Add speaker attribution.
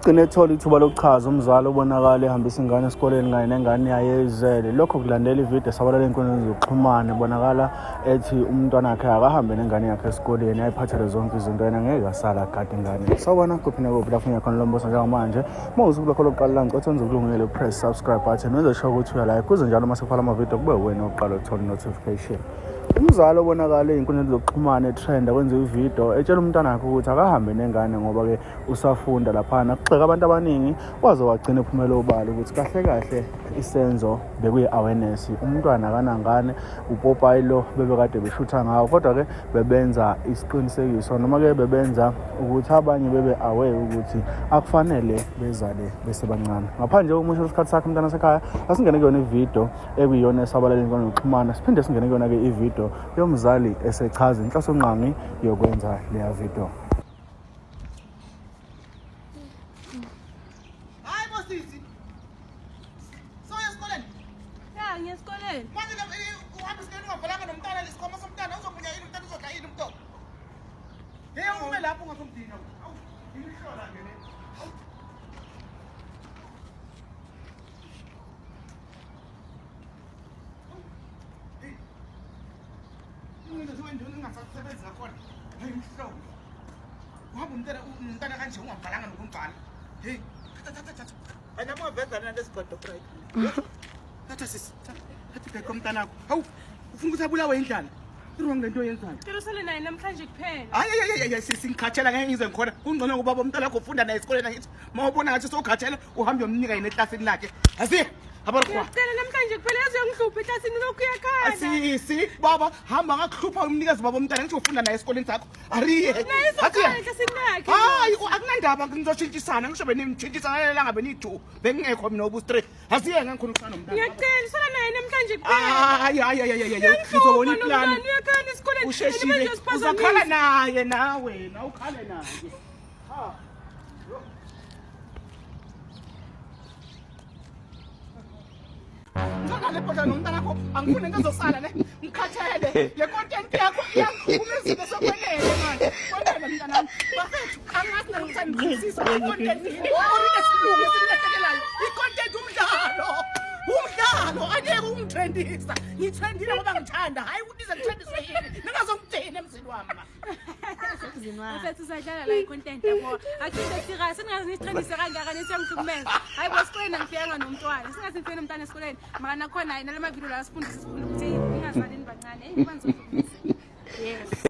Speaker 1: Ugcine ethola ithuba lokuchaza umzali obonakala ehambisa ingane esikoleni kanye nengane yayo eyizele. Lokho kulandela ividiyo esabalala ezinkundleni zokuxhumana ebonakala ethi umntwana wakhe akahambe nengane yakhe esikoleni ayiphathele zonke izinto yena ngeke asala agade ingane. Sawubona kuphi nakuphi lapho ngiyakhona lo mbuso njengamanje. Uma usuku lwakho lokuqala la ngicela wenze ukulungele press subscribe button wenze sure ukuthi uyalike kuze njalo uma sekufala amavidiyo kube wena oqala ukuthola notification. Umzali obonakala ey'nkundleni zokuxhumana etrenda kwenziwa ividiyo etshela umntwana wakhe ukuthi akahambe nengane ngoba-ke usafunda laphana. Kugxeka abantu abaningi waze wagcina ephumela obala ukuthi kahle kahle isenzo bekuyi-awareness. Umntwana akanangane, upopayi lo bebekade beshutha ngawo kodwa-ke bebenza isiqinisekiso noma-ke bebenza ukuthi abanye bebe aware ukuthi akufanele bezale besebancane. Ngaphandle kokumusha isikhathi sakhe umntwana sekhaya, asingene kuyona ividiyo ekuyiyona esabalala enkundleni yokuxhumana siphinde singene kuyona-ke ividiyo yomzali esechaza inhlosonqangi yokwenza leya vidiyo.
Speaker 2: Hayi bo sisi. Soya esikoleni.
Speaker 3: Ya, ngiya esikoleni.
Speaker 2: Manje uhamba esikoleni ungavalanga nomntana lesikhwama somntana uzomunya yini umntana uzodla yini umntwana. Hey ume lapho ungasomdina. Awu, imihlola ke le. Uhamba umntana umntana kanje ungambhalanga nokumbhala. Hey, thatha thatha thatha. Wena ungaveza lana lesigodo break. Thatha sisi. Thatha ibheke umntanakho. Hawu, ufuna ukuthi abulawe indlala. Irong lento oyenzayo.
Speaker 3: Cela usale naye namhlanje kuphela.
Speaker 2: Hayi hayi hayi hayi sisi ngikhathela ngeke ngize ngikhona. Kungcono ngoba umntana wakho ufunda naye esikoleni angithi. Uma ubona ngathi sowukhathele uhambe uyomnika yena eklasini lakhe. Asiye. Abarwa.
Speaker 3: Ngiyacela namhlanje kuphela yazi uyangihlupha eklasini lokhu uyakhala.
Speaker 2: Sisi baba hamba ngakuhlupha umnikazi baba umntana ngithi ufunda naye esikoleni sakho. Ariye.
Speaker 3: Naye uzokhala eklasini lakhe.
Speaker 2: Hayi akunandaba ngizoshintshisana ngisho benimtshintshisana lelanga beniyi-2 bengingekho mina obu-3 Asiye ngikhona ukusana nomntana.
Speaker 3: Ngiyacela usala naye namhlanje kuphela.
Speaker 2: Hayi hayi hayi hayi hayi. Ngizobona iplani.
Speaker 3: Uyakhala esikoleni.
Speaker 2: Usheshile. Uzakhala naye nawe, na ukhale naye. Ha. Ngicela le bhodla nomntana wakho angifuni into ezosala ne. Ngikhathele. Le content yakho iyangikhuluma sokwenele manje. Kwenele mntanami. Bafethu angazi nangithandisisa i-content yini or inesilungu esimlahlekelayo. I-content umdlalo. Umdlalo angeke ungitrendisa. Ngithrendile ngoba ngithanda. Hayi ukuthi ize ngithrendiswe yini. Ningazongidina emzini wami.
Speaker 3: Mfethu uzadlala la i-content yabo. Akusinto esirayo singaze nisithrendise kangaka nithi uyangihlukumeza. Hayi bo esikoleni angifikanga nomntwana. Singaze ngifike nomntwana esikoleni. Mara nakhona hayi nalama video la sifundisa sifunda ukuthi ningazali nibancane. Hey ngoba nizohlukumeza. Yes.